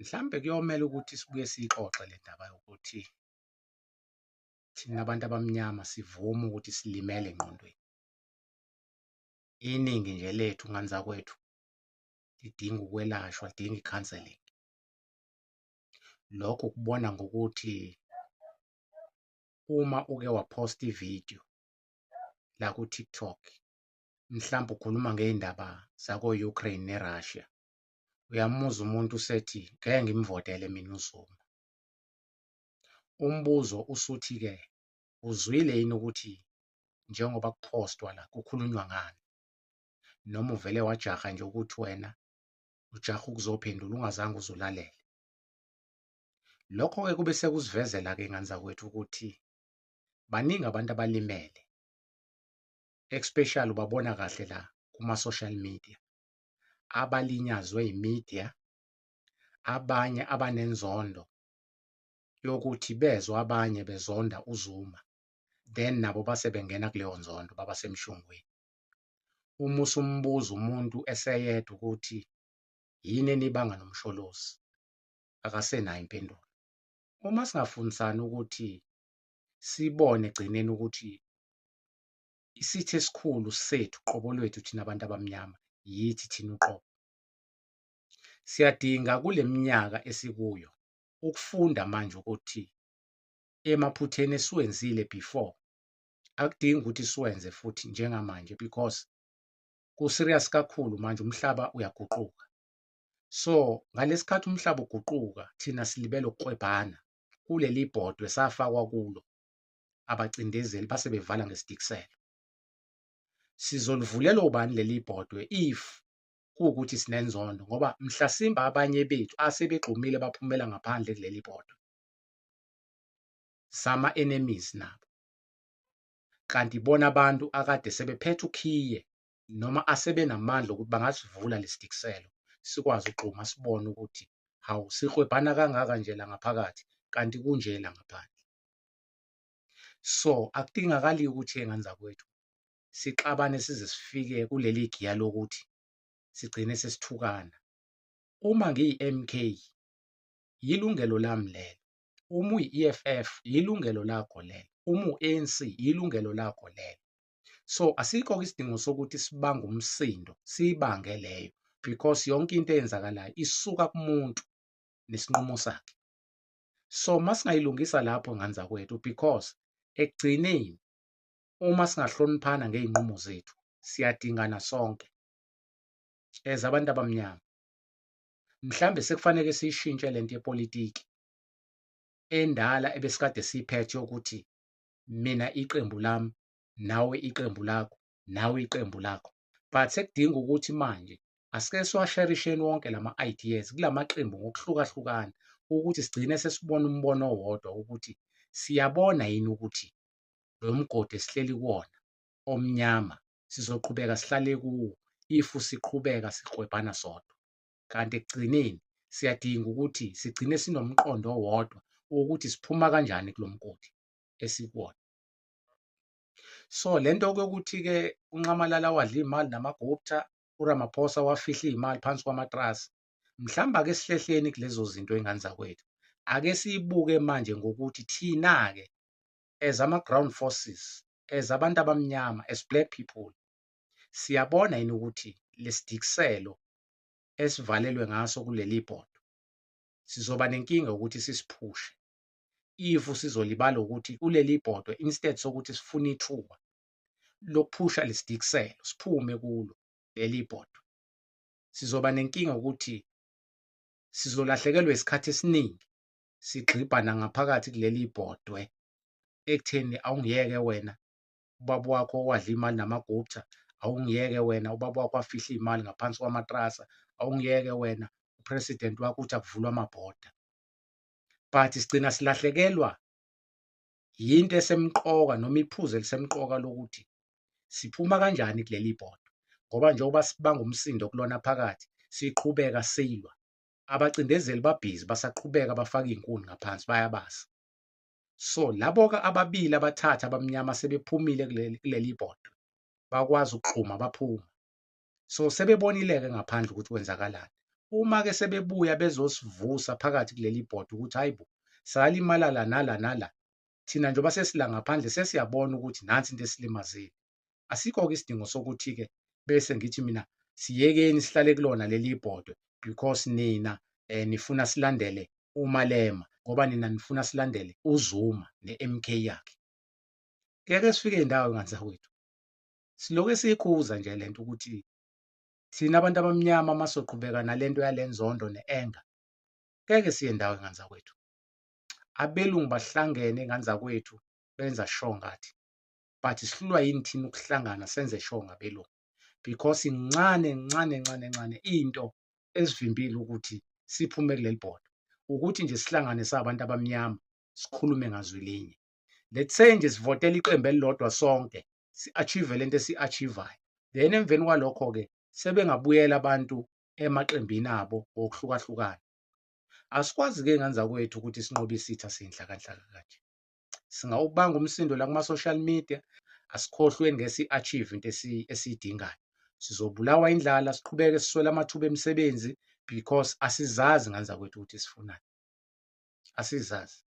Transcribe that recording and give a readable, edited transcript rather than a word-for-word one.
Mhlampe kuyomele ukuthi sibuye siyixoxe le ndaba yokuthi thina abantu abamnyama sivume ukuthi silimele engqondweni. Iningi nje lethu, ngane zakwethu, lidinga ukwelashwa, lidinga i-counselling. Lokho ukubona ngokuthi uma uke waphosta ividiyo la ku-TikTok, mhlampe ukhuluma ngey'ndaba zako-Ukraine ne-Russia, uyamuzwa umuntu usethi, "Ngeke ngimvotele mina uZuma." Umbuzo usuthi-ke, uzwile yini ukuthi njengoba kuphostwa la kukhulunywa ngani? Noma uvele wajaha nje ukuthi wena ujaha ukuzophendula ungazange uze ulalele? Lokho-ke kube sekusivezela-ke, ngane zakwethu, ukuthi baningi abantu abalimele, especially ubabona kahle la kuma-social media, abalinyazwe i-media, abanye abanenzondo yokuthi bezwa abanye bezonda uZuma, then nabo base bengena kuleyo nzondo, baba semshungwini. Uma usumbuza umuntu eseyedwa ukuthi yini enibanga noMsholozi, akasenayo impendulo. Uma singafundisani ukuthi sibone egcineni ukuthi isitha esikhulu sethu qobo lwethu thina abantu abamnyama yithi thina uqobo. Siyadinga kule minyaka esikuyo ukufunda manje ukuthi emaphutheni esiwenzile before akudingi ukuthi siwenze futhi njengamanje, because ku-serious kakhulu manje, umhlaba uyaguquka. So ngalesikhathi umhlaba uguquka, thina silibele ukuklwebhana kuleli bhodwe safakwa kulo abacindezeli, base bevala ngesidikiselo. Sizolivulela ubani leli bhodwe if kuwukuthi sinenzondo? Ngoba mhlasimba abanye bethu asebegxumile baphumela ngaphandle kuleli bhodwe sama enemies nabo, kanti bona abantu akade sebephethe ukhiye noma asebenamandla ukuthi bangasivula lesidikiselo, sikwazi ukugxuma, sibone ukuthi hawu, siklwebhana kangaka nje la ngaphakathi kanti kunje la ngaphandle. So akudingakali ukuthi, ey'ngane zakwethu, sixabane size sifike kuleli giya lokuthi sigcine sesithukana. Uma ngiyi-MK, yilungelo lami lelo. Uma uyi-EFF, yilungelo lakho lelo. Uma u-ANC, yilungelo lakho lelo. So asikho-ke isidingo sokuthi sibange umsindo, siyibange leyo, because yonke into eyenzakalayo isuka kumuntu nesinqumo sakhe. So masingayilungisa lapho, ngane zakwethu, because ekugcineni uma singahloniphana ngey'nqumo zethu, siyadingana sonke as abantu abamnyama. Mhlambe sekufanele siyishintshe lento yepolitiki endala ebesikade siyiphethe yokuthi mina iqembu lami, nawe iqembu lakho, nawe iqembu lakho, but sekudinga ukuthi manje asike siwasherisheni wonke lama-ideas kulamaqembu ngokuhlukahlukana, ukuthi sigcine sesibona umbono owodwa, ukuthi siyabona yini ukuthi lo mgodi esihleli kuwona omnyama sizoqhubeka sihlale kuwo if siqhubeka siklwebhana sodwa. Kanti ekugcineni siyadinga ukuthi sigcine sinomqondo owodwa wokuthi siphuma kanjani kulo mgodi esikuwona. So lento yokuthi-ke uNxamalala wadla iy'mali namaGupta, uRamaphosa wafihla iy'mali phansi kwamatrasi, mhlawumbe ake sihlehleni kulezo zinto, ey'ngane zakwethu. Ake siyibuke manje ngokuthi thina-ke as ama-ground forces, as abantu abamnyama, as black people, siyabona yini ukuthi lesidikiselo esivalelwe ngaso kuleli bhodwe sizoba nenkinga ukuthi sisiphushe if sizolibala ukuthi kuleli bhodwe, instead sokuthi sifune ithuba lokuphusha lesidikiselo siphume kulo leli bhodwe, sizoba nenkinga ukuthi sizolahlekelwa isikhathi esiningi sigxibhana ngaphakathi kuleli bhodwe ekutheni awungiyeke wena, ubaba wakho wadla imali namaGupta, awungiyeke wena, ubaba wakho wafihla iy'mali ngaphansi kwamatrasa, awungiyeke wena, u-president wakho uthi akuvulwe amabhoda. But sigcina silahlekelwa yinto esemqoka noma iphuzu elisemqoka lokuthi siphuma kanjani kuleli bhodwe, ngoba njengoba sibanga umsindo kulona phakathi, siqhubeka silwa, abacindezeli babhizi, basaqhubeka bafaka iy'nkuni ngaphansi, bayabasa. So labo-ke ababili, abathathu abamnyama sebephumile kuleli bhodwe, bakwazi ukugxuma baphuma, so sebebonile-ke ngaphandle ukuthi kwenzakalani. Uma-ke sebebuya bezosivusa phakathi kuleli bhodwe ukuthi hayi bo, salimala la nala nala, thina njengoba sesila ngaphandle sesiyabona ukuthi nansi into esilimazile. Asikho-ke isidingo sokuthi-ke bese ngithi mina siyekeni sihlale kulona leli bhodwe because nina nifuna silandele uMalema, ngoba nina nifuna silandele uZuma ne-MK yakhe. Ngeke sifike indawo ngane zakwethu. Siloke siyikhuza nje lento ukuthi thina abantu abamnyama masoqhubeka nalento yalenzondo ne-anger, ngeke siye ndawo ngane zakwethu. Abelungu bahlangene ngane zakwethu benza sure ngathi, but sihlulwa yini thina ukuhlangana senze sure ngabelungu? Because incane ncane ncane ncane into esivimbile ukuthi siphume kuleli bhodwe, ukuthi nje sihlangane sabantu abamnyama sikhulume ngazwi linye. Let's say nje sivotela iqembu elilodwa sonke, si-achieve lento esi-achieve-ayo, then emveni kwalokho-ke sebengabuyela abantu emaqembini abo ngokuhlukahlukana. Asikwazi-ke ngane zakwethu ukuthi sinqobe isitha siyinhlakanhlaka kanje. Singawubanga umsindo la kuma-social media, asikhohlweni ngeke si-achieve into esiyidingayo. Sizobulawa indlala, siqhubeke siswele amathuba emisebenzi because asizazi ngane zakwethu ukuthi sifunani. Asizazi.